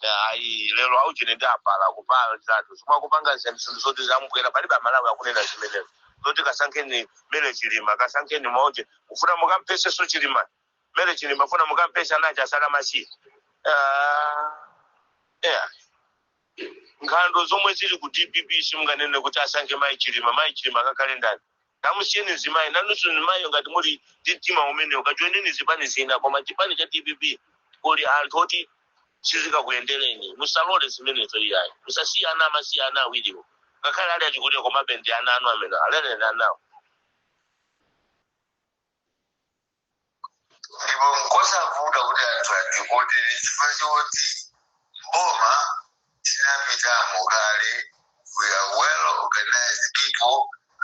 Ayi, lero auchene ndi apala kupala zinthu zomwe akupanga, zinthu zoti zamubwera. Palibe Amalawi akunena zimenezo zoti kasankheni Mary Chilima, kasankheni moje kufuna mukampeseso Chilima, Mary Chilima funa mukampesa nacho asala masiye. Ah, yeah. Nkhandwe zomwe zili ku DPP, simunganene kuti asankhe mayi Chilima. Mayi Chilima akakhale ndani? Tamusiyeni mzimayi. Nanunso mzimayiyo, ngati muli ndi mtima umenewo, kajoineni zipani zina, koma chipani cha DPP kuli anthu oti sizikakuyendereni. Musalole zimenezo, iyayi. Musasiye ana amasiye, ana awiriwo, ngakhale ali achikulire, komabe ndi ana anu amene alereni anawo. Ndipo nkosavuta kuti anthu ativotere chifukwa choti boma tinapitamo kale. We are well organized people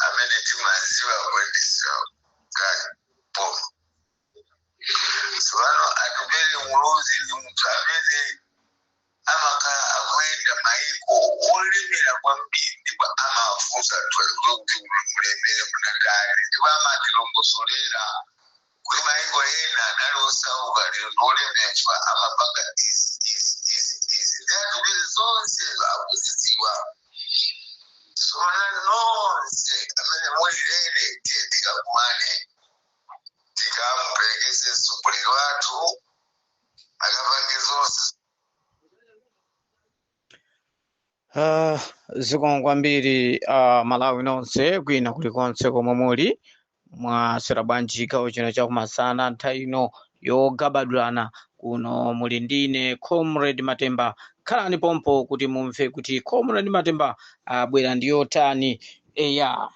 amene timaziwa kuyendesa kale boma. Tsopano Atupele Muluzi ndi munthu amene amakhala akuyenda maiko olemera kwambiri, ndipo amafunsa anthu kuti mulemere munatani, ndipo amatilongosolera kuti maiko ena anali osauka, lero ndi olemera chifukwa amapanga izi, izi, izi, izi. Ndi Atupele zonse akuzidziwa. Sona nonse amene muli ready, tiye tikakumane, tikamuperekeze mtsogoleri wathu akapange zonse. Zikomo kwambiri, Malawi nonse kwina kulikonse komwe muli, mwaswera bwanji? Chigawo chino chakumasana, nthawi ino yogabadulana kuno, muli ndine Comrade Matemba. Khalani pompo kuti mumve kuti Comrade Matemba abwera ndi yotani. Eya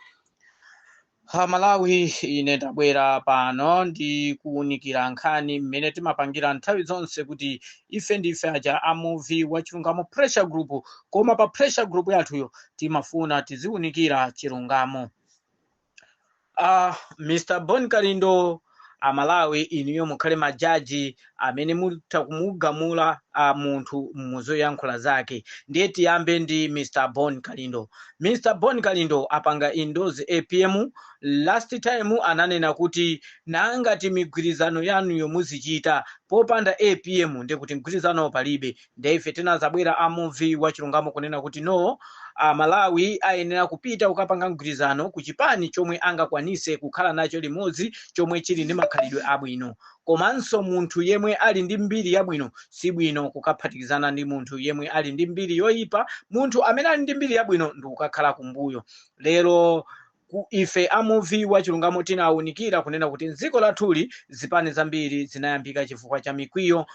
ha, Malawi, ine ndabwera pano ndi kuwunikira nkhani mmene timapangira nthawi zonse, kuti ife ndife aja amuvi wa chilungamo pressure group, koma pa pressure group yathuyo timafuna tiziwunikira chilungamo. Mr Bon Kalindo, Amalawi inuyo mukhale majaji amene mutha kumugamula munthu muzoyankhula zake. Ndiye tiyambe ndi Mr Bon Kalindo. Mr Bon Kalindo apanga endorse APM. Last time ananena kuti nangati migwirizano yanuyo muzichita popanda APM, ndikuti mgwirizano palibe. Ndiye ife tinazabwera amuvi wa chilungamo kunena kuti no, Amalawi ayenera kupita kukapanga mgwirizano ku chipani chomwe angakwanise kukhala nacho limodzi, chomwe chili ndi makhalidwe abwino komanso munthu yemwe ali ndi mbiri yabwino. Sibwino kukaphatikizana ndi munthu yemwe ali ndi mbiri yoyipa, munthu amene ali ndi mbiri yabwino ndi kukakhala kumbuyo. Lero ife amuvi wa chilungamo tinawunikira kunena kuti mdziko lathuli zipani zambiri zinayambika chifukwa cha mikwiyo,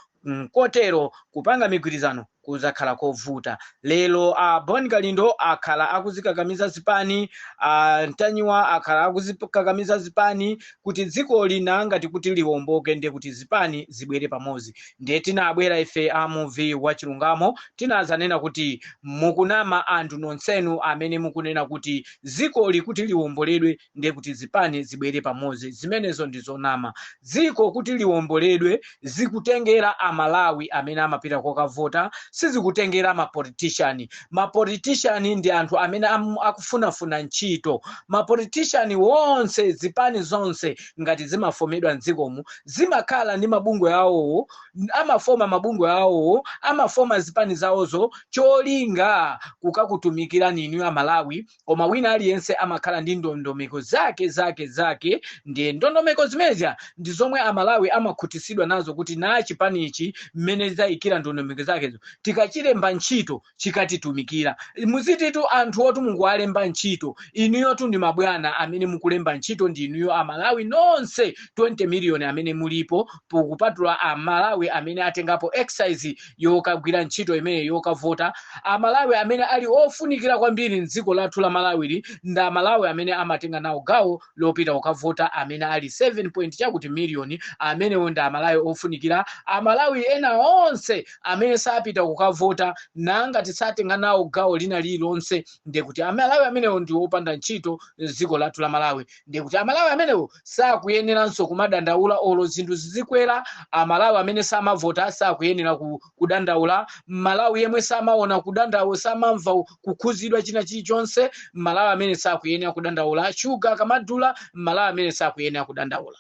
kotero kupanga migwirizano kuzakhala kovuta. Lero a Bon Kalindo akhala akuzikakamiza zipani, a Ntanyiwa akhala akuzikakamiza zipani kuti dziko lina ngati kuti liwomboke ndiye kuti zipani zibwere pamodzi. Ndiye tinabwera ife amuvi wa chilungamo, tinazanena kuti mukunama anthu nonsenu amene mukunena kuti dzikoli kuti liwomboledwe ndiye kuti zipani zibwere pamodzi. Zimenezo ndi zonama. Dziko kuti liwomboledwe zikutengera Amalawi amene amapita kokavota, sizikutengera mapolitician. Mapolitician ndi anthu amene akufunafuna ntchito. Mapolitician wonse, zipani zonse ngati zimafomedwa mdzikomu, zimakhala ndi mabungwe awowo, amafoma mabungwe awowo, amafoma zipani zawozo cholinga kukakutumikirani inu Amalawi. Koma wina aliyense amakhala ndi ndondomeko zake zake zake. Ndiye ndondomeko zimenezi ndi zomwe Amalawi amakhutitsidwa nazo kuti na chipani ichi, mmene zayikira ndondomeko zakezo, tikachilemba ntchito chikatitumikira. Muzititu anthu oti mukuwalemba ntchito inuyotu ndi mabwana amene mukulemba ntchito ndi inuyo Amalawi nonse 20 miliyoni amene mulipo, pokupatula Amalawi amene atengapo exercise yokagwira ntchito imene yokavota. Amalawi amene ali ofunikira kwambiri mdziko lathu la Malawili ndi Amalawi amene amatenga nawo gawo lopita kukavota, amene ali 7 point chakuti miliyoni. Amenewo ndi Amalawi ofunikira. Amalawi ena onse amene sapita kukavota, nangati satenga nawo gawo lina lililonse, ndiye kuti Amalawi amenewo ndi opanda ntchito mdziko lathu la Malawi. Ndiye kuti Amalawi amenewo sakuyeneranso kumadandaula olo zinthu zizikwera. Amalawi amene samavota sakuyenera kudandaula. Malawi yemwe samaona kudandaula, samamva kukhuzidwa china chilichonse, Malawi amene sakuyenera kudandaula shuga akamadula, Malawi amene sakuyenera kudandaula.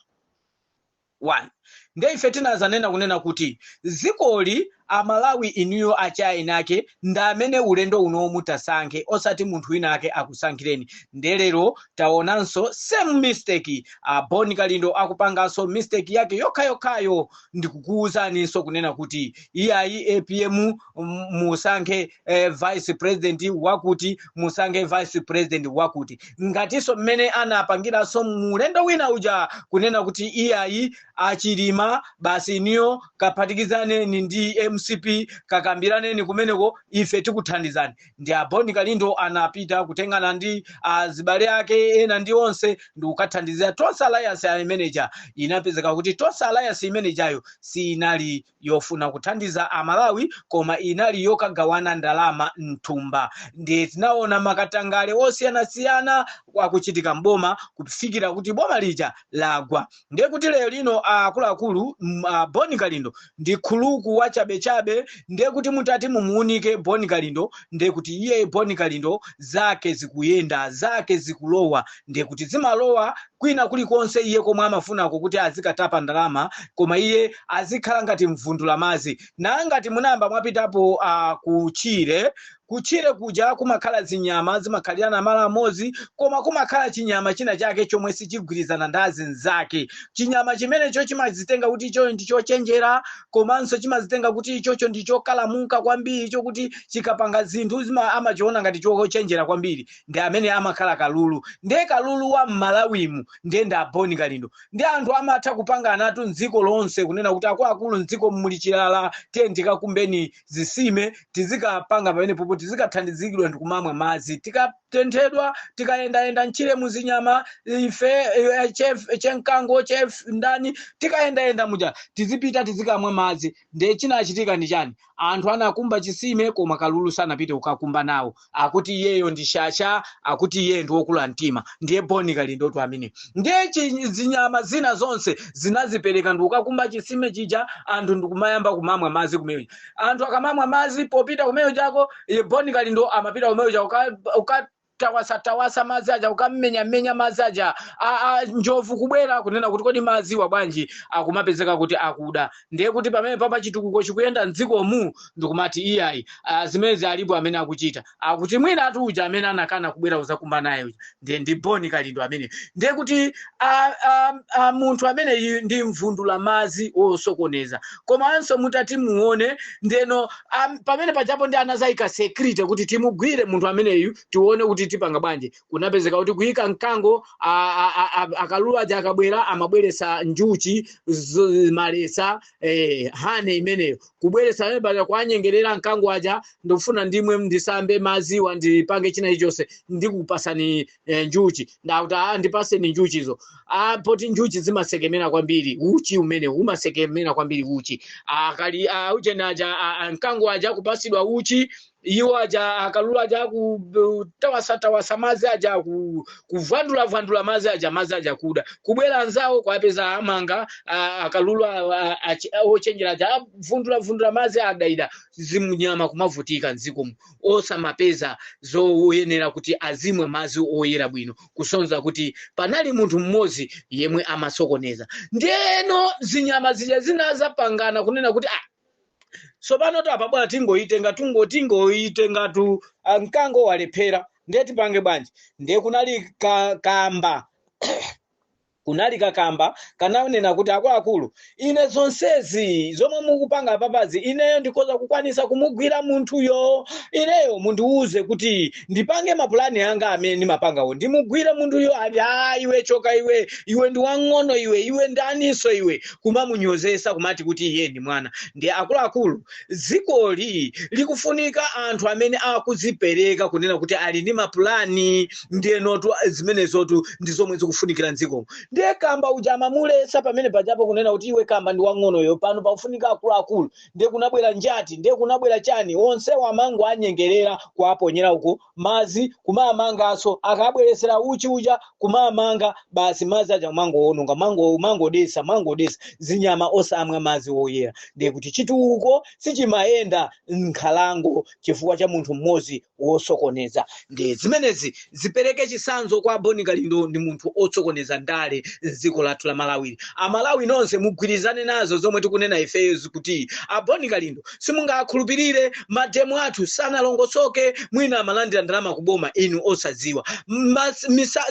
One, ndiye ife tinazanena kunena kuti dzikoli Amalawi inuyo achaina ake ndi amene ulendo uno mutasankhe, osati munthu wina ake akusankhireni. Ndelero taonanso same mistake, a Bon Kalindo akupanganso mistake yake yokhayokhayo. Ndikukuwuzaninso kunena kuti iyayi, APM musankhe vice president wakuti, musankhe vice president wakuti, ngatinso mmene anapangiranso mulendo wina uja kunena kuti iyayi, achilima basi, inuyo kaphatikizaneni ndi MCP, kakambiraneni kumeneko, ife tikuthandizani. Ndi a Bon Kalindo anapita kutengana ndi azibale ake ena ndi onse ndi kukathandizira Tonse Alliance imeneja. Inapezeka kuti Tonse Alliance imenejayo sinali yofuna kuthandiza Amalawi, koma inali yokagawana ndalama mthumba. Ndiye tinaona makatangale osiyanasiyana akuchitika mboma kufikira kuti boma lija lagwa. Ndiye kuti lero lino akuluakulu, Bon Kalindo ndi khuluku wachabechabe. Ndiye kuti mutati mumuunike Bon Kalindo, ndiye kuti iye Bon Kalindo zake zikuyenda, zake zikulowa. Ndiye kuti zimalowa kwina kulikonse iye komwe amafunako kuti azikatapa ndalama, koma iye azikhala ngati mvundula madzi. Na ngati munayamba mwapitapo kutchire, kutchire kuja kumakhala zinyama zimakhalirana malo amodzi, koma kumakhala chinyama china chake chomwe sichigwirizana ndi azinzake. Chinyama chimenecho chimazitenga kuti ichocho ndi chochenjera, komanso chimazitenga kuti ichocho ndi chokalamuka kwambiri, chokuti chikapanga zinthu amachiona ngati chochenjera kwambiri. Ndi amene amakhala kalulu. Ndiye kalulu wa m'Malawimu ndiye ndi aboni Kalindo. Ndi anthu amatha kupanganatu mdziko lonse kunena kuti akuluakulu, mdziko muli chilala, tiye tikakumbeni zisime, tizikapanga pamene popo, tizikathandizikidwa ndi kumamwa madzi tikatenthedwa, tikayendayenda mchire muzinyama ife, chef chenkango, chef ndani, tikayendayenda muja tizipita tizikamwa madzi. Ndiye chinachitika ndi chani? Anthu anakumba chisime, koma kalulu sanapite kukakumba nawo. Akuti iyeyo ndi shasha, akuti iye ndi wokula mtima. Ndiye Boni Kalindotu amene. Ndiye zinyama zina zonse zinazipereka ndi kukakumba chisime chija, anthu ndikumayamba kumamwa madzi kumene. Anthu akamamwa madzi popita kumene chako, iye Boni Kalindo amapita kumene chako tawasa tawasa madzi aja, ukammenyamenya madzi aja. Njovu kubwera kunena kuti, "Kodi madzi wa bwanji akumapezeka kuti akuda?" Ndiye kuti pamene papa chitukuko chikuyenda mdzikomu, ndikumati iyayi, zimenezi alipo amene akuchita. Akuti mwina atu uja amene anakana kubwera kuzakumba naye uja ndiye ndi Boni Kalindo amene. Ndiye kuti munthu amene ndi mvundula madzi wosokoneza. Komanso mutati muone ndeno pamene pajapo ndi anazayika security kuti timugwire munthu ameneyu, tione kuti tipanga bwanji. Kunapezeka kuti kuyika mkango, akalulu aja akabwera amabweresa njuchi, malesa, honey imeneyo kubweresa pamene paja kwanyengerera mkango aja: "Ndikufuna ndimwe, ndisambe maziwa, ndipange china chilichonse, ndikupasani njuchi." Ndakuti, "Ah, ndipaseni njuchizo." Ah, poti njuchi zimasekemera kwambiri uchi, umene umasekemera kwambiri uchi. Akali ucheni aja, mkango aja kupasidwa uchi, iwo aja akalulu aja kutawasa tawasa madzi aja, kuvandula vandula madzi aja, madzi aja kuda. Kubwera anzawo kwapeza amanga akalulu ochenjera aja avundula vundula madzi adaida. Zinyama kumavutika mdzikomu, osamapeza zoyenera kuti azimwe madzi oyera bwino, kusonza kuti panali munthu mmodzi yemwe amasokoneza. Ndiyeno zinyama zija zinazapangana kunena kuti, "Ah, tsopano tapabwera, tingoyitenga, tingoyitenga tu, mkango walephera, ndiye tipange bwanji?" Ndiye kunali kamba, kunali kakamba kananena kuti, "Akuluakulu, ine zonsezi zomwe mukupanga papazi, ineyo ndikhoza kukwanisa kumugwira munthuyo. Ineyo mundiuze kuti ndipange mapulani anga amene ndimapangawo, ndimugwire munthuyo." Ati, "A, iwe choka iwe, iwe ndi wang'ono iwe, iwe ndaninso iwe?" Kumamunyozesa, kumati kuti iye ndi mwana. Ndi akuluakulu, dzikoli likufunika anthu amene akudzipereka kunena kuti ali ndi mapulani. Ndiyenotu zimenezotu ndi zomwe zikufunikira mdzikomo. Ndiye kamba uja amamulesa pamene pajapo kunena kuti, "Iwe kamba ndi wang'onoyo, pano pakufunika akuluakulu." Ndiye kunabwera njati, ndiye kunabwera chani, onsewo amango anyengerera kuaponyera uko madzi, kumamanganso akabweresera uchi uja kumamanga basi, madzi aja kumangoononga, mangodesa mangodesa, zinyama osamwa madzi oyera. Ndiye kuti chitukuko sichimayenda nkhalango chifukwa cha munthu mmodzi wosokoneza. Ndiye zimenezi zipereke chitsanzo kwa Boni Kalindo, ndi munthu osokoneza ndale. ndale mdziko lathu la Malawi. Amalawi nonse mugwirizane nazo zomwe tikunena ifeyo zikuti a Bon Kalindo simungakhulupirire. Mademo athu sanalongosoke, mwina amalandira ndalama kuboma inu osadziwa.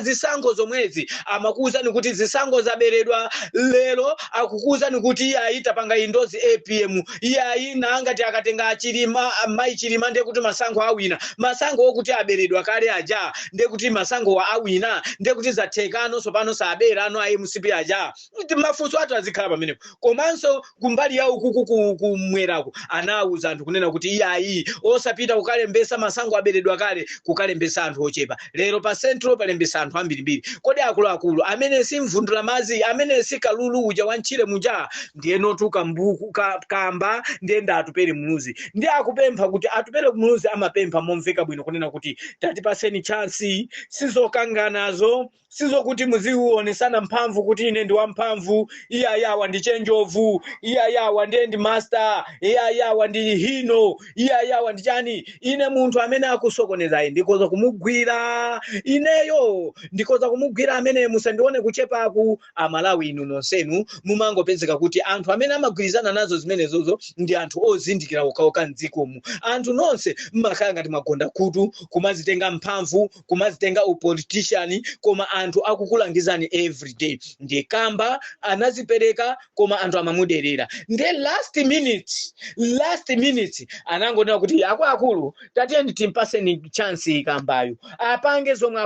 Zisankho zomwezi amakuwuzani kuti zisankho zaberedwa, lero akukuwuzani kuti iyayi, tapanga endorse APM. Iyayi, nangati akatenga achilima, mayi Chilima, ndiye kuti masankho awina. Masankho okuti aberedwa kale aja, ndiye kuti masankho wa awina, ndiye kuti zathekano tsopano, sabera ano a MCP aja? Mafunso athu azikhala pamenepo. Komanso kumbali ya ukuku kumwerako anawuza anthu kunena kuti iyayi, osapita kukalembesa, masankho aberedwa kale, kukalembesa anthu ochepa. Lero pa Central palembesa anthu ambirimbiri. Kodi akuluakulu amene si mvundula madzi, amene si kalulu uja wantchire muja? Ndiye notu kambuku kamba ndiye nda Atupere Muluzi, ndi akupempha kuti Atupere Muluzi amapempha momveka bwino kunena kuti tatipaseni chance, sizokanganazo, sizokuti muzionesana mphamvu kuti ine ndi wamphamvu, iyayawa ndi chenjovu, iyayawa ndiye ndi master, iyayawa ndi hino, iyayawa ndi chani. Ine munthu amene akusokonezayi ndikoza kumugwira, ineyo ndikoza kumugwira amene musandione kuchepaku. Amalawi inu nonsenu mumangopezeka kuti anthu amene amagwirizana nazo zimenezozo ndi anthu ozindikira okhaokha mdzikomu. Anthu nonse mmakhala ngati mwagonda khutu, kumazitenga mphamvu, kumazitenga upolitician, koma anthu akukulangizani everyday. Ndiye Kamba anazipereka, koma anthu amamuderera. Ndiye last minute, last minute anangonena kuti akuluakulu, tatiyeni timpaseni chance Kambayo, apange zomwe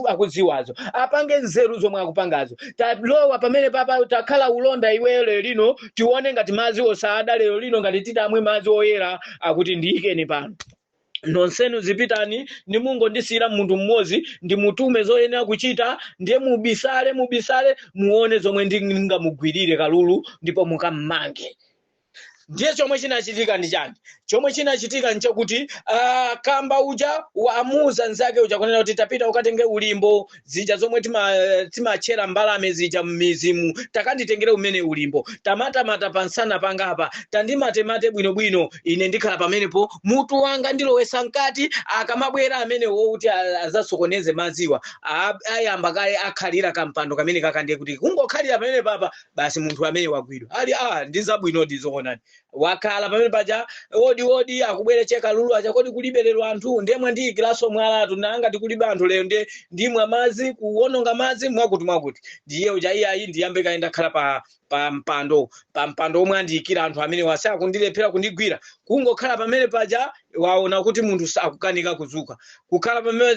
akudziwazo, apange nzeru zomwe akupangazo. Talowa pamene papa, takhala ulonda iweyo lero lino, tione ngati madzi osada lero lino, ngati titamwe madzi oyera. Akuti ndiyikeni pano, nonsenu zipitani, nimungondisiyira munthu mmodzi, ndimutume zoyenera kuchita. Ndiye mubisale, mubisale, muone zomwe ndingamugwirire kalulu ndipo mukammange. Ndiye chomwe chinachitika ndi chani? Chomwe chinachitika nchakuti Kamba uja wamuuza nzake uja kunena kuti tapita ukatenge ulimbo, zija zomwe timatchera mbalame zija m'mizimu, takanditengere umene ulimbo, tamatamata pansana pangapa, tandimatemate bwinobwino, ine ndikhala pamenepo, mutu wanga ndilowesa mkati. Akamabwera amene wokuti azasokoneze madziwa, ayamba kale akhalira kampando kamene kakandiye kuti kungokhalira pamene papa basi, munthu amene wagwidwa ali a ndi zabwino, ndizoonani. Wakhala pamene paja, odi odi, akubwera chekalulu aja. Kodi kulibe lero anthu? Ndiye mwandiyikiranso mwalatu, nanga tikulibe anthu lero, ndiye ndimwa madzi, kuwononga madzi, mwakuti mwakuti. Ndiye uja iyayi, ndiyambe kaye ndakhala pa mpando, pa mpando omwe andiyikira anthu amene wase akundilephera kundigwira. Kungokhala pamene paja, waona kuti munthu sakukanika kudzuka, kukhala pamene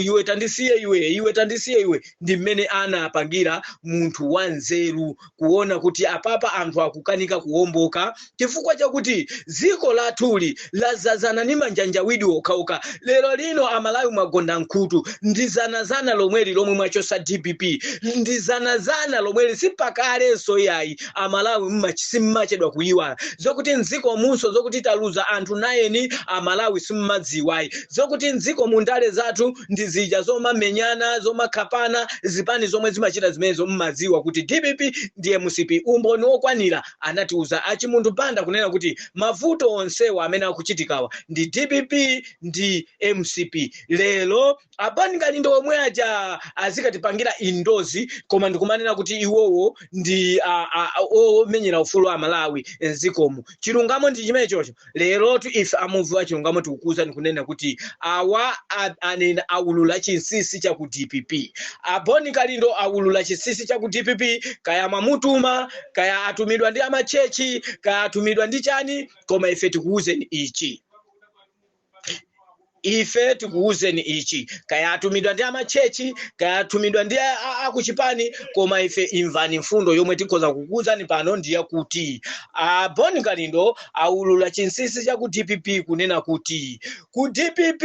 iwe tandisiye iwe, iwe tandisiye iwe. Ndi mmene anapangira munthu wanzeru kuona kuti apapa anthu akukanika kuwomboka, chifukwa chakuti dziko lathuli lazazana ni manjanjawidi okhaokha. Lero lino Amalawi mwagonda nkhutu, ndi zanazana lomweli lomwe mwachosa DPP, ndi zanazana lomweli, sipakalenso yayi. Amalawi simmachedwa kuyiwala zokuti mdziko munso zokuti taluza anthu 9. Amalawi simmadziwayi zokuti mdziko mundale zathu ndi zija zomamenyana, zomakhapana, zipani zomwe zimachita zimenezo. Mmadziwa kuti DPP ndi MCP. Umboni wokwanira anatiuza achimunthu Banda kunena kuti mavuto onsewa amene akuchitikawa ndi DPP ndi MCP. Lero a Bon Kalindo omwe aja azikatipangira endorse, koma ndikumanena kuti iwowo ndi omenyera ufulu wa Malawi mdzikomu. Chilungamo ndi chimene chocho. Lerotu ife amuvi wa chilungamo tikukuwuzani kunena kuti awa anena, aulula chinsinsi cha ku DPP. A Bon Kalindo aulula chinsinsi cha ku DPP. Kaya mwamutuma, kaya atumidwa ndi amachechi, kaya atumidwa ndi chani, koma ife tikuwuzeni ichi, ife tikuwuzeni ichi. Kaya atumidwa ndi amachechi, kaya atumidwa ndi akuchipani, koma ife imvani mfundo yomwe tikhoza kukuwuzani pano, ndiye kuti a Bon Kalindo aulula chinsinsi cha ku DPP, kunena kuti ku DPP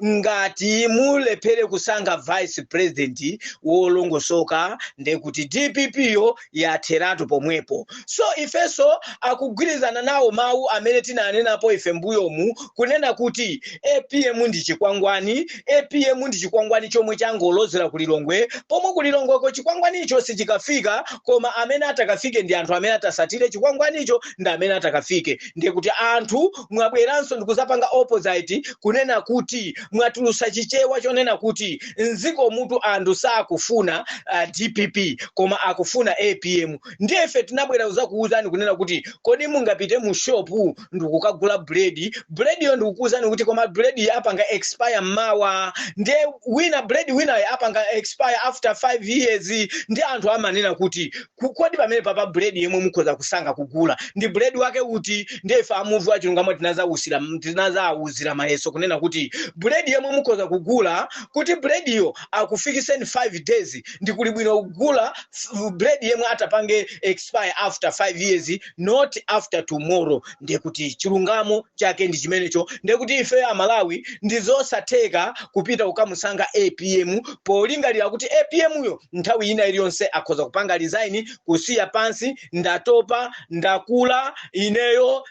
ngati mulephere kusankha vice president wolongosoka, ndekuti DPP yo yatheratu pomwepo. So ifenso akugwirizana nawo mawu amene tinanenapo ife mbuyomu kunena kuti APM APM ndi chikwangwani. APM ndi chikwangwani chomwe changolozera kulilongwe, pomwe kulilongweko chikwangwanicho sichikafika, koma amene atakafike ndi anthu amene atasatire chikwangwanicho, ndi amene atakafike. Ndiye kuti anthu mwabweranso ndikuzapanga opposite, kunena kuti mwatulusa Chichewa chonena kuti mdziko mutu anthu sakufuna DPP koma akufuna APM. Ndiye ife tinabwera kuzakuwuzani kunena kuti kodi mungapite mu shopu ndikukagula buledi, bulediyo ndikukuwuzani kuti koma buledi apanga expire mawa, ndiye wina buledi winayo apanga expire after 5 years, ndi anthu amanena kuti kodi pamene papa buledi yemwe mukhoza kusankha kugula ndi buledi wake uti? Ndiye ife amuvi wa chilungamo tinazawuzira mayeso kunena kuti buledi yemwe mukhoza kugula kuti bulediyo akufikiseni 5 days, ndi kuli bwino kugula buledi yemwe atapange expire after 5 years, not after tomorrow. Ndiye kuti chilungamo chake ndi chimenecho. Ndiye kuti ife Amalawi ndi zosatheka kupita kukamusankha APM polingalira kuti APM yo nthawi ina iliyonse akhoza kupanga resign, kusiya pansi, "Ndatopa, ndakula ineyo,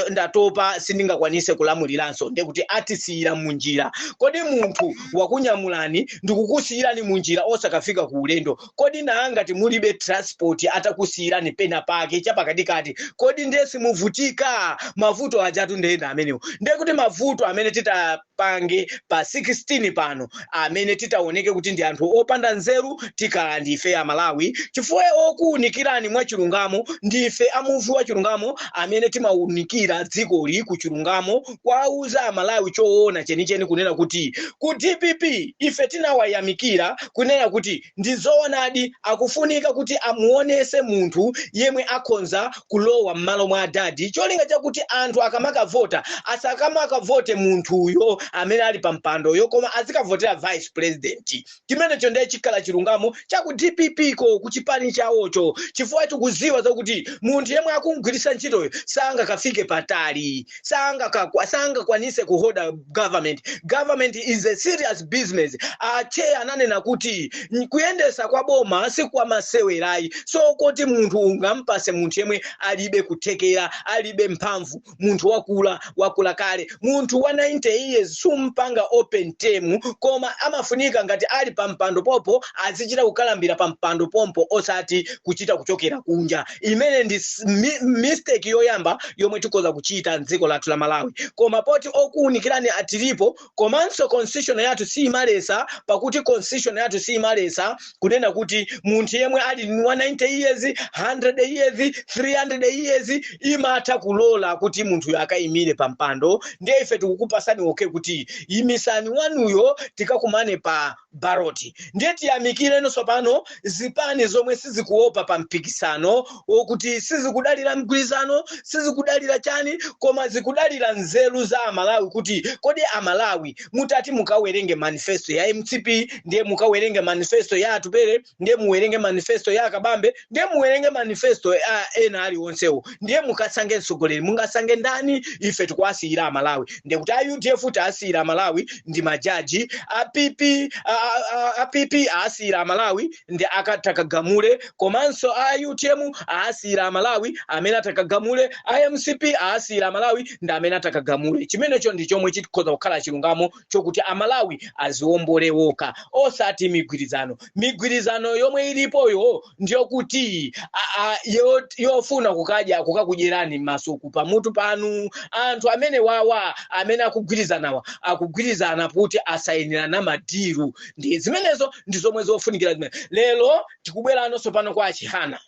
ndatopa, sindingakwanise kulamuliranso." Ndiye kuti atisiyira munjira. Kodi munthu wakunyamulani ndikukusiyirani munjira osakafika ku ulendo, kodi nangati mulibe transport, atakusiyirani pena pake chapakatikati, kodi ndiye simuvutika? Mavuto ajatu ndeyenda amenewo. Ndiye kuti mavuto amene titapange pa 16 pano, amene titaoneke kuti ndi anthu opanda nzeru, tikhala ndife Amalawi, chifukwa okuwunikirani mwachilungamo ndife amuvi wa chilungamo amene timawunikira dzikoli ku chilungamo, kwauza Amalawi choona chenicheni, kunena kuti ku DPP ife tinawayamikira kunena kuti ndi zoonadi, akufunika kuti amuonese munthu yemwe akhonza kulowa m'malo mwa adadi, cholinga chakuti anthu akamakavota asakamakavote munthuyo amene ali pa mpandoyo, koma azikavotera vice president. Chimenecho ndiye chikhala chilungamo chaku DPP ko, kuchipani chawocho, chifukwa chikuziwa zakuti munthu yemwe akungwirisa ntchitoyo sangakafike patali, sangakwanise kuholda government. Government is a serious business. Ache ananena kuti kuyendesa kwa boma sikwamasewerayi, so kuti munthu ungampase munthu yemwe alibe kuthekera, alibe mphamvu, munthu wakula, wakula kale, munthu wa 90 years, sumpanga open term, koma amafunika ngati ali pa mpando popo azichita kukalambira pa mpando pompo, osati kuchita kuchokera kunja. Imene ndi mistake yoyamba yomwe tikhoza kuchita mdziko lathu la Malawi. Koma poti okuwunikirani atilipo, komanso constitution yathu siyimalesa, pakuti constitution yathu siyimalesa kunena kuti munthu yemwe ali wa 90 years, 100 years, 300 years, imatha kulola kuti munthuyo akayimire pa mpando. Ndiye ife tikukupasani okay kuti yimisani wanuyo, tikakumane pa ballot. Ndiye tiyamikirenso pano zipani zomwe sizikuopa pa mpikisano, wokuti sizikudalira mgwirizano, sizikudalira chani, koma zikudalira nzeru za Amalawi, kuti kodi Amalawi mutati mukawerenge manifesto ya MCP, ndiye mukawerenge manifesto ya Atupere, ndiye muwerenge manifesto ya Akabambe, ndiye muwerenge manifesto ya ena aliwonsewo, ndiye mukasange mtsogoleri, mungasange ndani? Ife tikuwasiyira Amalawi. Ndiye kuti a UDF taasiyira Amalawi ndi majaji, a PP a PP aasiyira Amalawi ndi akatakagamule, komanso a UTM aasiyira Amalawi amene atakagamule, a MCP aasiyira Amalawi ndi amene atakagamule. Chimenecho ndi chomwe chikhoza kukhala chilungamo chokuti Amalawi aziwombole wokha, osati migwirizano. Migwirizano yomwe ilipoyo ndiyokuti yofuna kukadya, kukakudyerani masuku pamutu panu. Anthu amene wawa amene akugwirizanawa akugwirizana kuti asayinirana madiru, ndi zimenezo ndi zomwe zofunikira zimene. Lero tikubweranso pano kwa Achihana.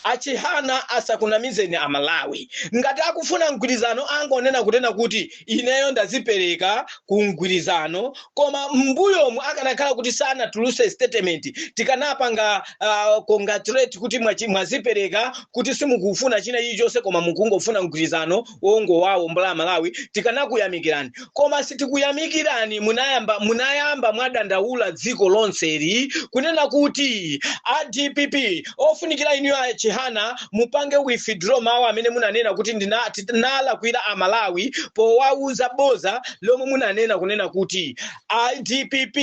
Achihana asakunamizeni Amalawi. Ngati akufuna mgwirizano, angonena kunena kuti ineyo ndazipereka ku mgwirizano. Koma m'mbuyomu akanakhala kuti sanatuluse statement, tikanapanga congratulate kuti mwazipereka kuti simukufuna china chilichonse, koma mukungofuna mgwirizano wongowawo mbola Malawi, tikanakuyamikirani. Koma sitikuyamikirani. Munayamba mwadandaula dziko lonseli kunena kuti a DPP ofunikira inuyo. Achihana Achihana mupange withdraw mawu amene munanena kuti ndinalakwira Amalawi powauza boza lomwe munanena kunena kuti iDPP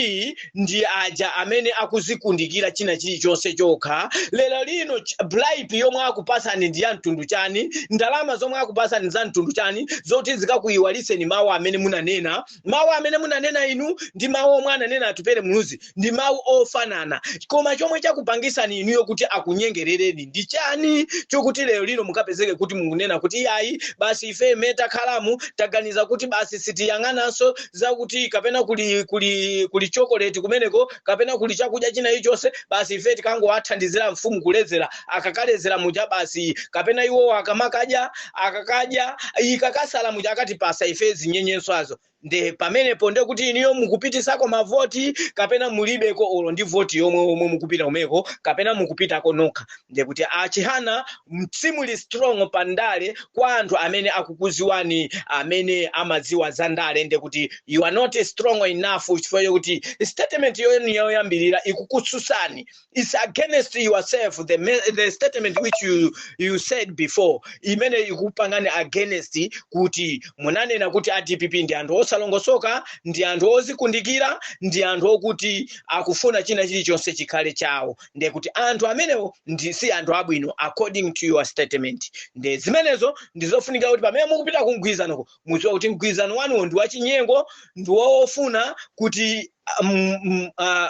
ndi aja amene akuzikundikira china chilichonse chokha. Lero lino bribe yomwe akupasani ndi ya mtundu chani? Ndalama zomwe akupasani za mtundu chani zoti zikakuyiwaliseni mawu amene munanena? Mawu amene munanena inu ndi mawu omwe ananena Atupere Muluzi ndi mawu ofanana, koma chomwe chakupangisani inuyo kuti akunyengerereni ndi chani, chokuti lero lino mukapezeke kuti mukunena kuti iyayi, basi, ife imene takhalamu taganiza kuti basi, sitiyang'ananso zakuti kapena kuli chokoleti kumeneko kapena kuli chakudya china ichonse, basi, ife tikangowathandizira mfumu kuledzera, akakaledzera muja basi, kapena iwo akamakadya, akakadya ikakasala muja akatipasa ife zinyenyeswazo. Nde pamenepo ndekuti iniyo mukupitisako mavoti kapena mulibeko olo ndi voti yomwe omwe mukupita kumeko kapena mukupitako nokha? Ndekuti Achihana simuli strong pa ndale. Kwa anthu amene akukuziwani, amene amadziwa za ndale, ndekuti you are not strong enough, chifukwa chokuti statement yonu yoyambirira ikukutsutsani, is against yourself. The statement which you said before imene ikupangani against, kuti munanena kuti a DPP ndi anthu osalongosoka, ndi anthu ozikundikira, ndi anthu okuti akufuna china chilichonse chikhale chawo. Ndekuti anthu amenewo ndi si anthu abwino according to your statement. Nde zimenezo ndizofunika kuti pamene mukupita ku mgwirizanoko mudziwa kuti mgwirizano wanuwo ndi wachinyengo, ndi wofuna kuti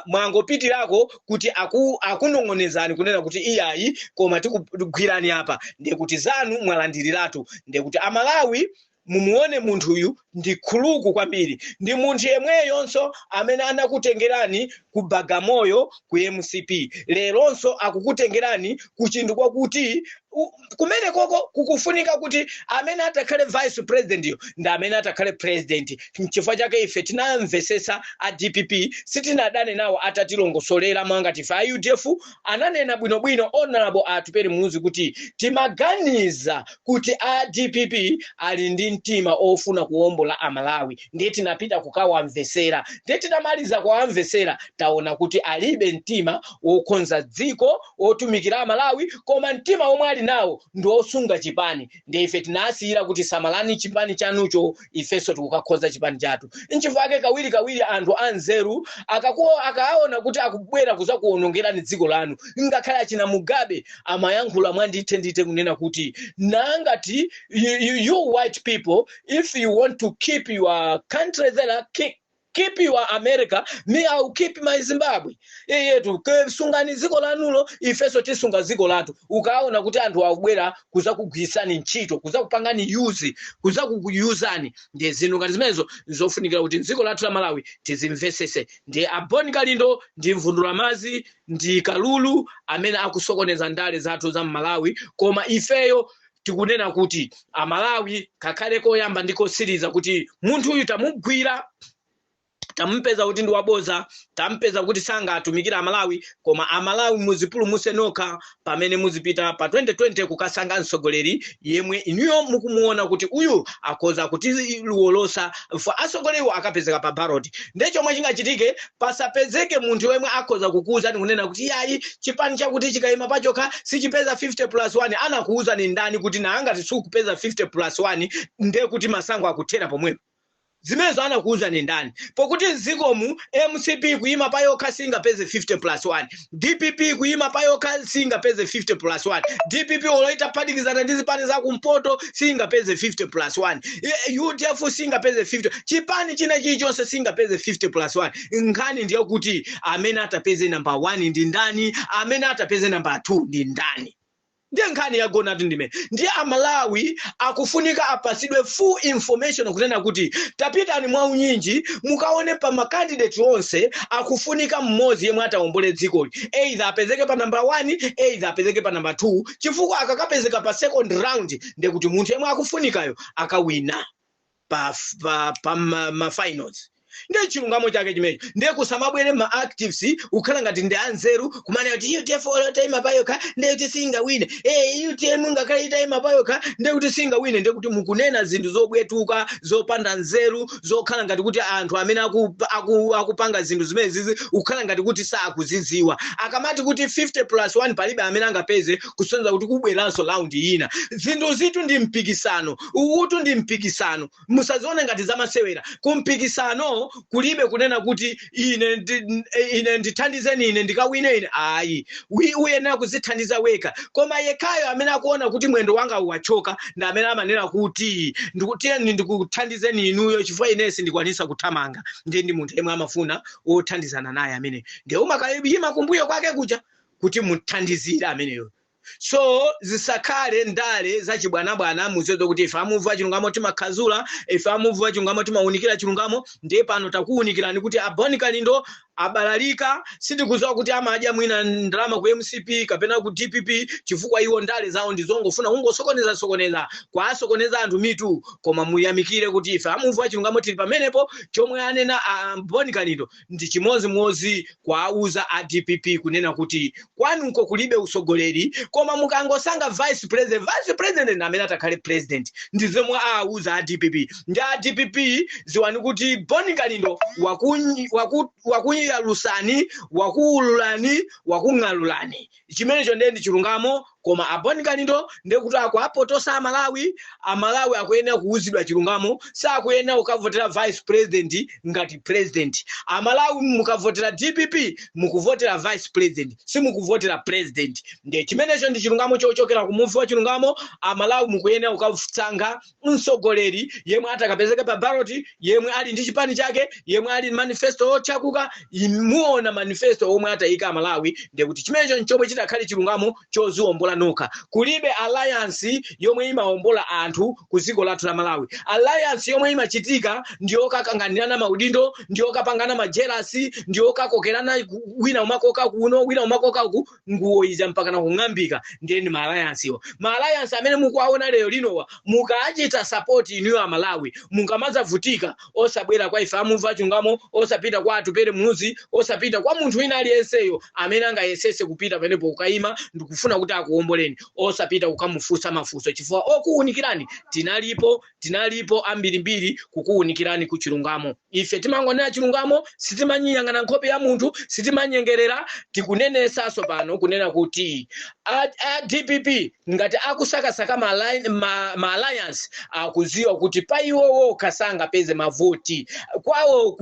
mwangopitirako kuti akunong'onezani kunena kuti iyayi, koma tikugwirani apa. Ndekuti zanu mwalandiriratu. Ndekuti Amalawi mumuone munthuyu ndi khuluku kwambiri, ndi munthu yemweyonso amene anakutengerani ku Bagamoyo ku MCP, leronso akukutengerani ku chinthu kwakuti kumene koko kukufunika kuti amene atakhale vice president yo ndi amene atakhale president. Nchifukwa chake ife tinamvesesa a DPP, sitinadane nawo atatilongosolera mwangati ife a UDF. Ananena bwinobwino Honorable Atupere Muluzi kuti timaganiza kuti a DPP ali ndi mtima ofuna kuwombola Amalawi, ndiye tinapita kukawamvesera. Ndiye titamaliza kuwamvesera taona kuti alibe mtima wokonza dziko, wotumikira Amalawi, koma mtima omwe ali nawo ndi wosunga chipani. Ndiye ife tinasiyira kuti samalani chipani chanucho, ifenso tikukakhoza chipani chathu. Nchifukwa chake kawiri kawiri anthu anzeru akaona kuti akubwera kuzakuwonongerani dziko lanu, ngakhale achina Mugabe amayankhula mwandithe ndithe kunena kuti nangati you white people, if you want to keep your country there, keep your America, me, I will keep my Zimbabwe. Iyetu sungani dziko lanulo, ifenso tisunga dziko lathu. Ukaona kuti anthu akubwera kuzakugwirisani ntchito, kuzakupangani use, kuzakukuyuzani, ndiye zinthu ngati zimenezo zofunikira kuti dziko lathu la Malawi tizimvesese. Ndiye Aboni Kalindo ndi mvundulamazi ndi kalulu amene akusokoneza ndale zathu za Mmalawi, koma ifeyo tikunena kuti Amalawi kakhale koyamba ndi kosiriza kuti munthu uyu tamugwira, tamupeza kuti ndi waboza, tampeza kuti sangatumikira Amalawi. Koma Amalawi muzipulumuse nokha pamene muzipita pa 2020 kukasankha mtsogoleri yemwe inuyo mukumuona kuti uyu akhoza kutiwolosa. Fa atsogoleriwo akapezeka pa ballot, ndiye chomwe chingachitike, pasapezeke munthu yemwe akhoza kukuwuzani kunena kuti yayi, chipani chakuti chikayima pachokha sichipeza 50 plus 1. Anakuwuzani ndani kuti naangati sikupeza 50 plus 1 ndiye kuti masankho akuthera pomwepo? Zimenezo anakuwuzani ndani? Pokuti mdzikomu MCP kuyima payokha singapeze 50 plus 1, DPP kuyima payokha singapeze 50 plus 1, DPP olo itaphatikizana ndi zipani za kumpoto singapeze 50 plus 1, UDF singapeze 50, chipani china chilichonse singapeze 50 plus 1. Nkhani ndiye kuti amene atapeze number 1 ndi ndani, amene atapeze number 2 ndi ndani? Ndiye nkhani yagonatu ndime. Ndiye Amalawi akufunika apasidwe full information kunena kuti tapitani mwaunyinji mukaone pa ma candidate onse, akufunika mmodzi yemwe atawombole dzikoli, either apezeke pa number 1, either apezeke pa number 2, chifukwa akakapezeka pa second round ndiye kuti munthu yemwe akufunikayo akawina pa ma finals. Ndiye chilungamo chake chimenecho. Ndiye kusamabwere ma actives ukhala ngati ndi anzeru kumanena kuti UDF olo itayima payokha ndiye kuti singawine, UTM ngakhale itayima payokha ndiye kuti singawine. Ndiye kuti mukunena zinthu zobwetuka, zopanda nzeru, zokhala ngati kuti anthu amene akupanga zinthu zimene zizi ukhala ngati kuti sakuzidziwa. Akamati kuti 50 plus 1 palibe amene angapeze, kusonyeza kuti kubweranso round ina. Zinthu zitu ndi mpikisano, uwutu ndi mpikisano, musazione ngati zamasewera. Kumpikisano kulibe kunena kuti ine ndithandizeni, ine ndikawine, ine ayi. Uyenera kuzithandiza wekha. Koma yekhayo amene akuona kuti mwendo wanga wachoka ndi amene amanena kuti ndikutiyeni ndikuthandizeni inuyo, chifukwa ine sindikwanisa kuthamanga. Ndiye ndi munthu yemwe amafuna wothandizana naye amene ndiye umakayima kumbuyo kwake kuja kuti muthandizire ameneyo. So zisakhale ndale zachibwanabwana. Muziwe kuti ife amuvu chilungamo timakhazula, ife amuvu chilungamo timawunikira chilungamo. Ndiye pano takuwunikirani kuti a Bon Kalindo abalalika. Sitikudziwa kuti amadya mwina ndalama ku MCP kapena ku DPP, chifukwa iwo ndale zawo ndizongofuna kungosokoneza sokoneza, kwasokoneza anthu mitu. Koma muyamikire kuti ife amuvu chilungamo tili pamenepo. Chomwe anena a Bon Kalindo ndi chimozimozi kwauza a DPP kunena kuti kwanuko kulibe usogoleri, koma mukangosankha vice president, vice president ndi amene atakhale president. Ndi zomwe auza a DPP. Ndi a DPP, ziwani kuti Bon Kalindo wakuyalusani, wakuululani, wakung'alulani. Chimenecho ndiye ndi chilungamo. Koma a Bon Kalindo ndiye kuti akuapotosa Amalawi. Amalawi akuyenera kuuzidwa chilungamo, sakuyenera kukavotera vice president ngati president. Amalawi, mukavotera DPP mukuvotera vice president, simukuvotera president. Ndiye chimenecho ndi chilungamo chochokera ku Muvi wa Chilungamo. Amalawi mukuyenera kukasankha mtsogoleri yemwe atakapezeke pa ballot, yemwe ali ndi chipani chake, yemwe ali manifesto otchakuka. Muona manifesto omwe atayika Amalawi, ndiye kuti chimenecho nchomwe chitakhale chilungamo choziwombola nokha. Kulibe alliance yomwe imawombola anthu ku dziko lathu la Malawi. Alliance yomwe imachitika ndiyokakanganirana maudindo, ndiyokapangana ma jealous, ndiyokakokerana, wina umakoka kuno, wina umakoka ku nguwo ija mpakana kung'ambika. Ndiye ndi ma alliance iwo. Ma alliance amene mukuwaona lero linowa, mukachita support inuyo Amalawi, mukamadzavutika osabwera kwa ife amuva chilungamo, osapita kwa Atupere Muluzi, osapita kwa munthu wina aliyenseyo amene angayesese kupita pamenepo kukayima ndikufuna kuti akuwomboleni, osapita kukamufunsa mafunso, chifukwa okuwunikirani tinalipo, tinalipo ambirimbiri kukuwunikirani ku chilungamo. Ife timangonena chilungamo, sitimanyiyang'ana nkhope ya munthu, sitimanyengerera. Tikunenesanso pano kunena kuti a DPP ngati akusakasaka ma alliance, akuziwa kuti pa iwo wokha sangapeze mavoti. Kwawo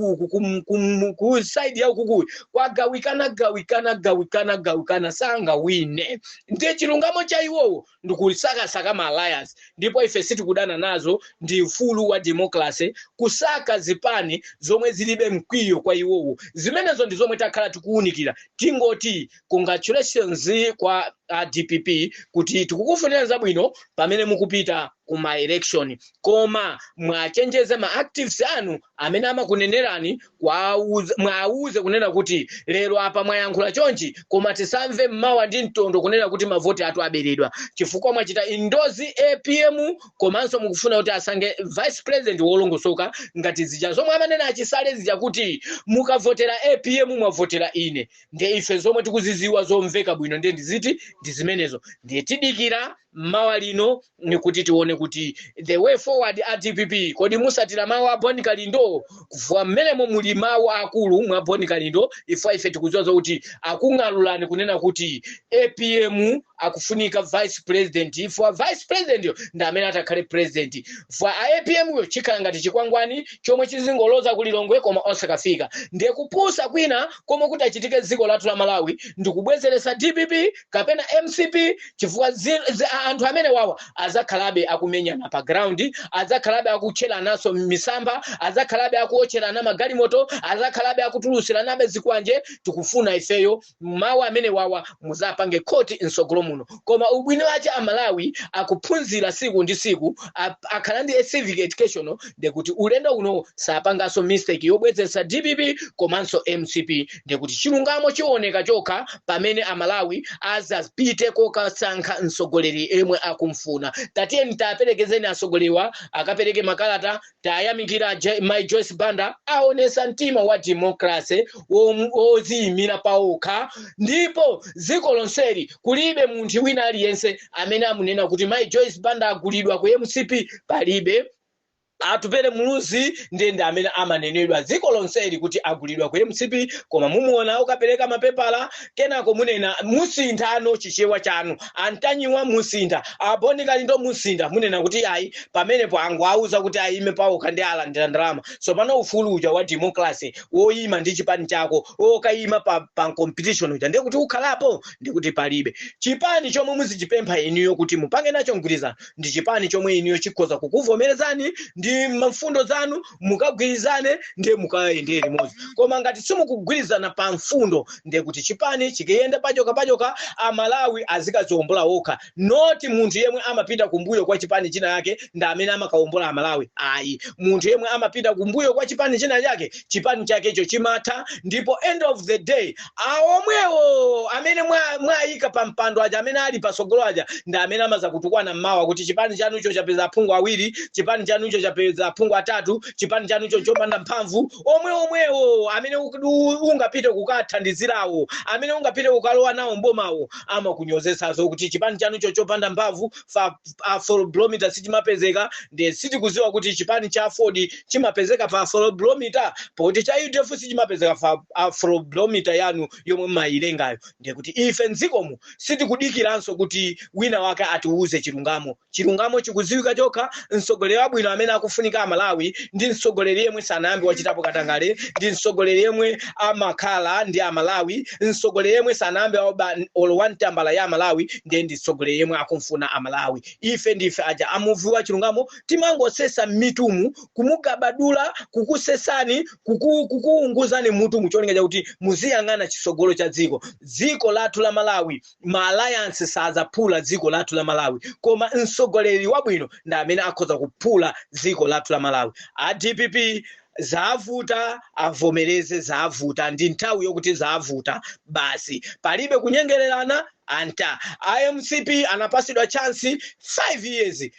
ku side yawo kukuyi kwagawikana gawikana gawikana gawikana, sangawine. Ndiye chilungamo cha iwowo ndikusakasaka ma alliance, ndipo ife sitikudana nazo. Ndi ufulu wa democracy kusaka zipani zomwe zilibe mkwiyo kwa iwowo. Zimenezo ndi zomwe takhala tikuwunikira. Tingoti congratulations kwa a DPP kuti tikukufunira zabwino pamene mukupita ku ma election, koma mwachenjeze ma actives anu amene amakunenerani, mwauze kunena kuti lero apa mwayankhula chonchi, koma tisamve mmawa ndi mtondo kunena kuti mavoti athu aberedwa, chifukwa mwachita endorse APM, komanso mukufuna kuti asange vice president wolongosoka ngati zija zomwe amanena achisale zija kuti mukavotera APM mwavotera ine. Ndiye ife zomwe tikuziziwa zomveka bwino ndiye ndiziti ndi zimenezo. Ndiye tidikira mawa lino ni kuti tione kuti the way forward a DPP, kodi musatira mawu a Bon Kalindo? Kufuwa mmenemo muli mawu akulu mwa Bon Kalindo. Ife tikudziwa zokuti akung'alulani kunena kuti APM akufunika vice president, ifwa vice president yo ndi amene atakhale president. Fwa a APM yo chikhala ngati chikwangwani chomwe chizingoloza kulilongwe koma osakafika. Ndiye kupusa kwina komwe kuti achitike dziko lathu la Malawi ndikubwezeresa DPP kapena MCP, chifukwa anthu amene wawa azakhalabe akumenyana pa ground, adzakhalabe akutcherananso misamba, adzakhalabe akuotcherana magalimoto, adzakhalabe akutulutsiranabe zikwanje. Tikufuna ifeyo mawu amene wawa muzapange khoti mtsogolo muno. Koma ubwino wache Amalawi akuphunzira siku ndi siku, akhala ndi civic education, ndekuti ulendo uno sapanganso mistake yobwezetsa DPP komanso MCP. Ndekuti chilungamo chioneka chokha pamene Amalawi azapite kokasankha mtsogoleri. yemwe akumfuna. Tatiyeni taperekezeni asogoleriwa akapereke makalata. Tayamikira Mai Joyce Banda, aonesa mtima wa democracy woziyimira paokha, ndipo dziko lonseli kulibe munthu wina aliyense amene amunena kuti Mai Joyce Banda agulidwa ku MCP, palibe. Atupele Muluzi ndiye ndi amene amanenedwa dziko lonseli kuti agulidwa ku MCP, koma mumuona ukapereka mapepala, kenako munena musintha ano Chichewa chanu, Antanyiwa musintha, Aboni Kalindo musintha, munena kuti ayi, pamenepo angoauza kuti ayime paokha ndi alandira ndalama. So pano ufulu uja wa democracy woyima ndi chipani chako, wokayima pa competition uja, ndiye kuti ukhalapo ndikuti palibe. Chipani chomwe muzichipempha inuyo kuti mupange nacho mgwirizano ndi chipani chomwe inuyo chikhoza kukuvomerezani ndi mfundo zanu, mukagwirizane ndiye mukayendere limodzi. Koma ngati simukugwirizana pa mfundo, ndiye kuti chipani chikiyenda pachoka pachoka, Amalawi azikaziwombola okha, not munthu yemwe amapita kumbuyo kwa chipani china yake ndi amene amakawombola Amalawi, ayi. Munthu yemwe amapita kumbuyo kwa chipani china chake, chipani chakecho chimatha, ndipo end of the day aomwewo amene mwayika pa mpando aja, amene ali pasogolo aja, ndi amene amaza kutukwana mmawa kuti chipani chanucho chapeza aphungu awiri, chipani chanucho chapeza aphungu atatu, chipani chanucho chopanda mphamvu. Omwe omwewo amene ungapite kukathandizirawo, amene ungapite kukalowa nawo mbomawo, amakunyozetsazo kuti chipani chanucho chopanda mphamvu, fa afrobarometer sichimapezeka. Ndiye sitikuziwa kuti chipani cha Aford chimapezeka pa afrobarometer, poti cha UDF sichimapezeka pa afrobarometer yanu yomwe mmayilengayo. Ndiye kuti ife mdzikomu sitikudikiranso kuti wina wake atiuze chilungamo. Chilungamo chikudziwika chokha. Mtsogoleri wabwino amene akufunika Amalawi ndi mtsogoleri yemwe sanayambe wachitapo katangale, ndi mtsogoleri yemwe amakhala ndi Amalawi, mtsogoleri yemwe sanayambe waba olo wamtambala ya Amalawi, ndiye ndi mtsogoleri yemwe akumfuna Amalawi. Ife ndife aja amuvi wa chilungamo, timangosesa m'mitumu, kumugabadula, kukusesani, kukuunguzani mutu mucholinga chakuti muziyang'ana chisogolo cha dziko. Dziko lathu la Malawi, ma alliance sazaphula dziko lathu la Malawi, koma mtsogoleri wabwino ndi amene akhoza kuphula dziko lathu la Malawi. A DPP zavuta, avomereze zavuta, ndi nthawi yokuti zavuta basi, palibe kunyengererana. Anta iMCP anapasidwa chance 5 years,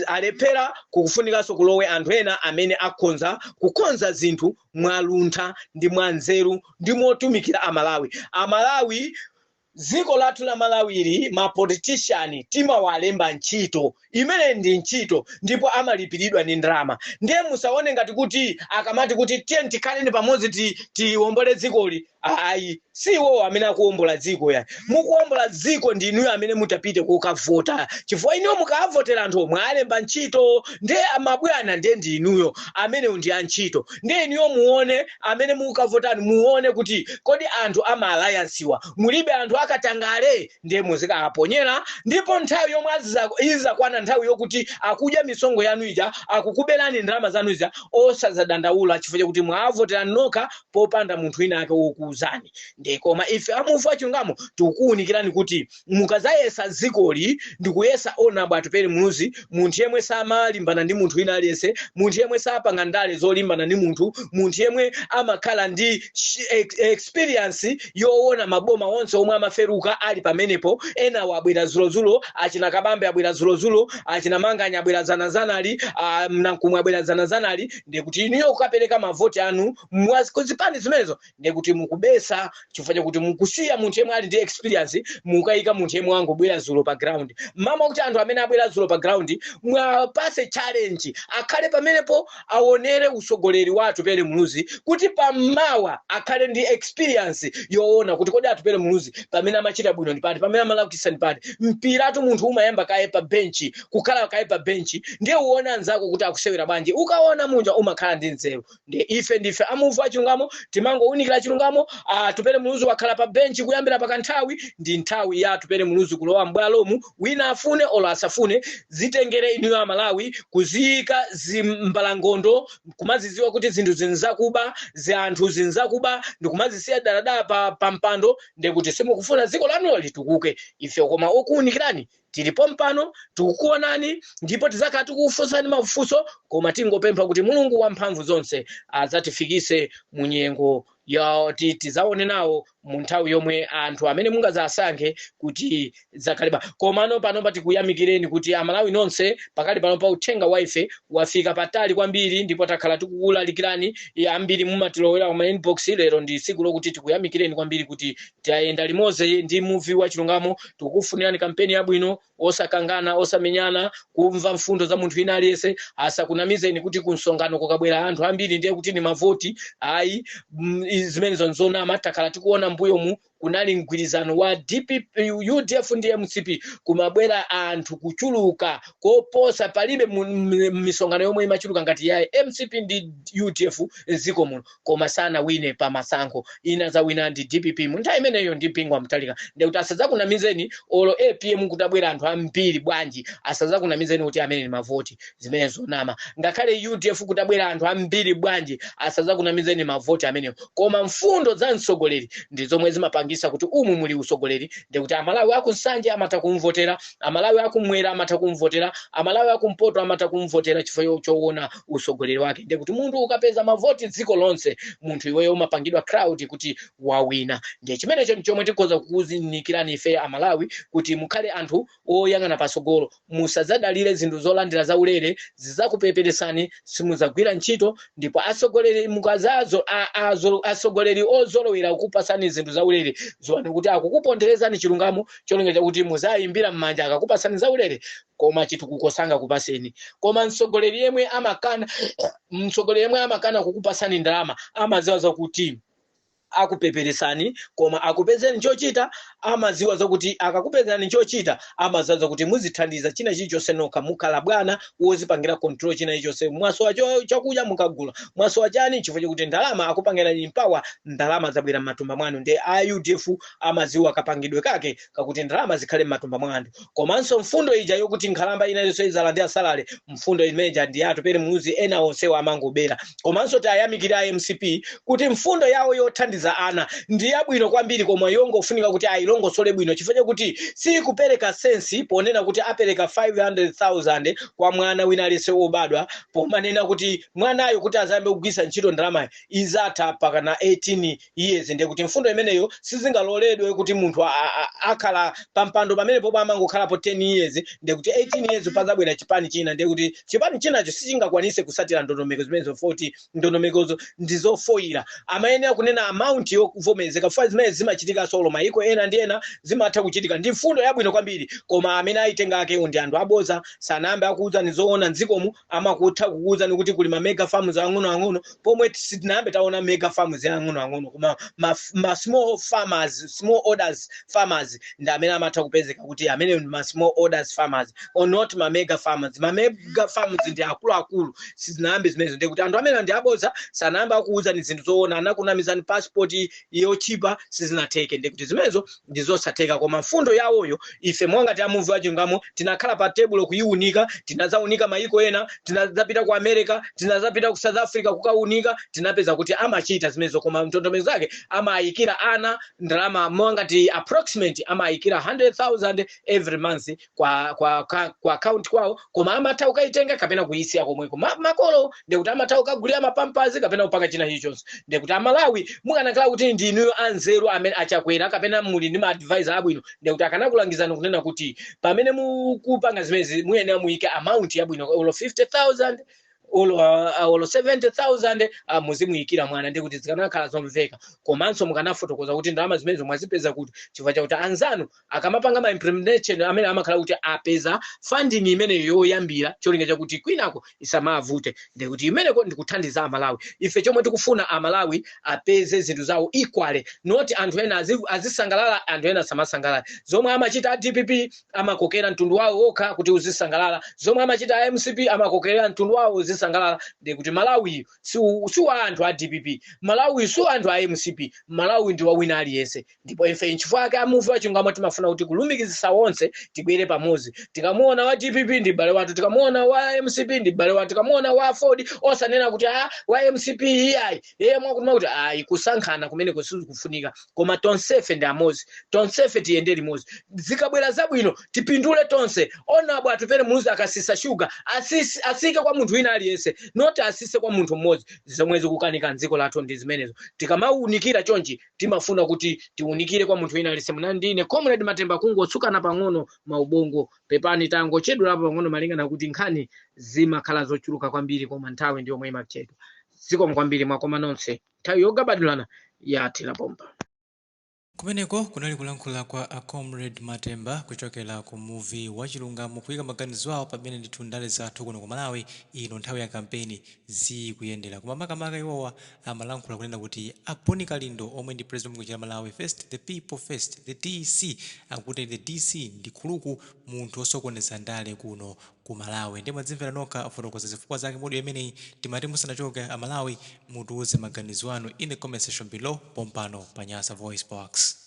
alephera. Kukufunikanso kulowe anthu ena amene akhonza kukonza zinthu mwaluntha ndi mwanzeru ndi motumikira Amalawi. Amalawi, dziko lathu la Malawiri, ma politician timawalemba ntchito, imene ndi ntchito ndipo amalipiridwa ndi ndalama. Ndiye musaone ngati kuti akamati kuti tiye tikhaleni pamodzi tiwombole dzikoli, ayi, si iwowo amene akuwombola dziko ya. Mukuwombola dziko ndi inuyo amene mutapite kukavota, chifukwa inuyo mukavotera anthu omwe alemba ntchito, ndiye mabwana, ndiye ndi inuyo amenewo ndi antchito. Ndiye inuyo muone amene mukavotani, muone kuti kodi anthu ama alliance-wa mulibe anthu akatangale, ndiye muzikawaponyera. Ndipo nthawi yomwe izakwana nthawi yokuti akudya misonkho yanu ija, akukuberani ndalama zanu ija, osazadandaula chifukwa chakuti mwavotera nokha popanda munthu wina ake wokuuzani. Ndiye koma ife amuvi wa chilungamo tikukuwunikirani kuti mukazayesa dzikoli ndikuyesa Honorable Atupele Muluzi, munthu yemwe samalimbana ndi munthu wina aliyense, munthu yemwe sapanga ndale zolimbana ndi munthu, munthu yemwe amakhala ndi experience yoona maboma onse omwe amaferuka ali pamenepo. Enawo abwera zulozulo, achina Kabambe abwera zulozulo, achina Manganya abwera zanazanali, Mnankumwe abwera zanazanali. Ndiye kuti inuyo kukapereka mavoti anu kuzipani zimenezo, ndiye kuti mukubesa, chifukwa chakuti mukusiya munthu yemwe ali ndi experience, mukayika munthu yemwe wangobwera zulo pa ground. Mama kuti anthu amene abwera zulo pa ground mwapase challenge, akhale pamenepo aonere usogoleri wa Atupele Muluzi, kuti pammawa akhale ndi experience yoona kuti kodi Atupele Muluzi pamene amachita bwino ndi pati, pamene amalakwisa ndi pati. Mpiratu munthu umayamba kaye pa benchi, kukhala kaye pa benchi, ndiye uone anzako kuti akusewera bwanji. Ukaona munja umakhala ndi nzeru. Ndiye ife ndife amuvu achilungamo, timangowunikira chilungamo. Atupele Muluzi wakhala pa benchi kuyambira pakanthawi, ndi nthawi ya Atupele Muluzi kulowa m'bwalomu, wina afune olo asafune. Zitengere inuyo Amalawi kuziyika zimbalangondo, kumaziziwa kuti zinthu zinzakuba, zianthu zinzakuba, ndikumazisiya daladala pa mpando, ndiye kuti simukufuna dziko lanulo litukuke. Ife koma okuwunikirani tilipo mpano, tikukuonani ndipo tidzakhala tikukufunsani mafunso, koma tingopempha kuti Mulungu wamphamvu zonse adzatifikise mu nyengo ya tidzaone nawo. Mu nthawi yomwe anthu amene mungazasankhe kuti zakhale. Komano panopa tikuyamikireni kuti Amalawi nonse, pakali panopa uthenga wa ife wafika patali kwambiri, ndipo takhala tikukulalikirani. Ambiri mumatilowera kuma inbox. Lero ndi tsiku lokuti tikuyamikireni kwambiri kuti tayenda limodzi ndi Muvi wa Chilungamo. Tikukufunirani kampeni yabwino, osakangana, osamenyana, kumva mfundo za munthu wina aliyense. Asakunamizeni kuti kumsonkhano kukabwera anthu ambiri ndiye kuti ni mavoti. Ayi, zimenezo nzonama. Takhala tikuona mbuyomu kunali mgwirizano wa DPP, UDF ndi MCP, kumabwera anthu kuchuluka koposa. Palibe misonkhano yomwe imachuluka ngati ya MCP ndi UDF mdziko muno, koma sanawine pa masankho. Ina zawina ndi DPP mu nthawi imeneyo ndi Bingu Mutharika. Ndikuti asadzakunamizeni, olo APM kutabwera anthu ambiri bwanji, asadzakunamizeni kuti amene ni mavoti. Zimene zonama. Ngakhale UDF kutabwera anthu ambiri bwanji, asadzakunamizeni mavoti amenewo. Koma mfundo za mtsogoleri ndi zomwe zimapangisa kuti umu muli usogoleri. Ndikuti Amalawi akuNsanje amatha kumvotera, Amalawi akumwera amatha kumvotera, Amalawi akumpoto amatha kumvotera chifukwa choona usogoleri wake. Ndikuti munthu ukapeza mavoti dziko lonse, munthu iweyo umapangidwa crowd kuti wawina. Ndiye chimenecho chomwe tikhoza kukuzinikirani ife Amalawi, kuti mukhale anthu oyang'ana pasogolo. Musadzadalire zinthu zolandira zaulere, zidzakupeperesani, simudzagwira ntchito. Ndipo atsogoleri mukazazo atsogoleri ozolowera kukupasani zinthu zaulere, ziwani kuti akukuponderezani chilungamo, cholinga chakuti muzayimbira m'manja akakupasani zaulere, koma chitukuko sangakupaseni. Koma mtsogoleri yemwe amakana kukupasani ndalama amadziwa zakuti akupeperesani, koma akupezeni chochita. Amadziwa zakuti akakupezani chochita, amadziwa zakuti muzithandiza china chilichonse nokha, mukhala bwana wozipangira control china chilichonse. Mwasowa chakudya, mukagula. Mwasowa chani, chifukwa chakuti ndalama akupangirani empower, ndalama zabwera m'matumba mwanu. Ndi a UDF amadziwa kapangidwe kake kakuti ndalama zikhale m'matumba mwa anthu. Komanso mfundo ija yokuti nkhalamba ina yonse izalandira salary, mfundo imeneja ndi Atupele Muluzi, ena onsewo amangobera. Komanso tayamikira a MCP kuti mfundo yawo yothandiza ana ndi yabwino kwambiri, koma yongofunika kuti ayilongosole bwino, chifukwa chakuti sikupereka sense ponena kuti apereka 500,000 kwa mwana wina aliyense wobadwa, pomanena kuti mwanayo kuti azayambe kugwiritsa ntchito ndalamayi izatha pakana 18 years. Ndiye kuti mfundo imeneyo sizingaloledwe kuti munthu akhala pampando pamene popo amangokhalapo 10 years. Ndiye kuti 18 years pazabwera chipani china. Ndiye kuti chipani chinacho sichingakwanise kusatira ndondomeko zimenezo, 40 ndondomekozo ndizofoyira. Amayenera kunena amount yovomerezeka fa zimene zimachitika solo maiko ena ndi ena zimatha kuchitika. Ndi mfundo yabwino kwambiri, koma amene ayitenga akewo ndi anthu aboza. Sanayambe akuwuzani zoona mdzikomu. Amakutha kukuwuzani kuti kuli ma mega farms ang'onoang'ono, pomwe sitinayambe taona mega farms ang'onoang'ono. Koma ma small farmers, small holders farmers ndi amene amatha kupezeka kuti amene ndi ma small holders farmers or not ma mega farmers. Ma mega farms ndi akuluakulu. Sizinayambe zimenezo. Ndiye kuti anthu amene ndi aboza, sanayambe akuwuzani zinthu zoona, anakunamizani passport yochipa, sizinatheke. Ndiye kuti zimenezo ndi zosatheka. Koma mfundo yawoyo, ife monga a Muvi Wachilungamo tinakhala pa tebulo kuyiunika. Tinazaunika mayiko ena, tinadzapita ku America, tinadzapita ku South Africa kukaunika. Tinapeza kuti amachita zimenezo, koma ndondomeko zake amayikira ana ndalama mongati approximate amayikira 100,000 every month kwa account kwawo, koma amatha kukaitenga kapena kuyisiya komweko. Makolo ndikuti amatha kukagulira mapampers kapena kupanga china chilichonse. Ndikuti Amalawi, mukanakhala kuti ndinuyo anzeru amene achakwera kapena muli ndi ma advisor abwino, ndikuti akanakulangizani kunena kuti pamene mukupanga zimenezi muyenera muyike amount yabwino, olo 50,000, olo 70,000, muzimuyikira mwana. Ndikuti zikanakhala zomveka. Komanso mukanafotokoza kuti ndalama zimenezo mwazipeza kuti, chifukwa chakuti anzanu akamapanga ma implementation amene amakhala kuti apeza funding imeneyo yoyambira, cholinga chakuti kwinako isamavute. Ndikuti imeneko ndikuthandiza Amalawi. Ife chomwe tikufuna, Amalawi apeze zinthu zawo equally, not anthu ena azisangalala, anthu ena samasangalala. Zomwe amachita a DPP, amakokera mtundu wawo wokha kuti uzisangalala. Zomwe amachita a MCP, amakokera mtundu wawo uzisangalala. Ndikuti Malawi si wa anthu a DPP, Malawi si wa anthu a MCP, Malawi ndi wa wina aliyense. Ndipo ife nchifukwa ake aMuvi Wachilungamo timafuna kuti kulumikizisa onse, tibwere pamodzi. Tikamuona wa DPP ndi m'bale wathu, tikamuona wa MCP ndi m'bale wathu, tikamuona wa Ford, osanena kuti a wa MCP iyayi, iye mwakuti mwakuti, ayi. Kusankhana kumeneko sizikufunika, koma tonsefe ndi amodzi, tonsefe tiyende limodzi. Zikabwera zabwino tipindule tonse. Onabwa Atupele Muluzi akasisa shuga, asike kwa munthu wina aliyense. aliyense, not asise kwa munthu mmodzi. Zomwe zikukanika mdziko lathu ndi zimenezo. Tikamawunikira chonchi, timafuna kuti tiwunikire kwa munthu wina aliyense. Munali ndine Comrade Matemba, kungotsukana pang'ono maubongo. Pepani, tangochedwerapo pang'ono malingana kuti nkhani zimakhala zochuluka kwambiri, koma nthawi ndi yomwe imachedwa. Zikomo kwambiri, mwakoma nonse. Nthawi yogabadulana yathera pompa. Kumeneko kunali kulankhula kwa a Comrade Matemba kuchokera ku Muvi wa Chilungamo, kuyika maganizo awo pamene ndithu ndale zathu kuno ku Malawi ino nthawi ya kampeni zikuyendera. Koma makamaka iwowa amalankhula kunena kuti a Bon Kalindo, omwe ndi president wa Malawi First, the People First, the DC, akuti the DC ndi khuluku, munthu osokoneza ndale kuno ku Malawi. Ndi mwadzimvera nokha, afotokoza zifukwa zake mu audio imeneyi. Timati musanachoke, Amalawi, mutiuze maganizo anu in the comment section below pompano pa Nyasa Voice Box.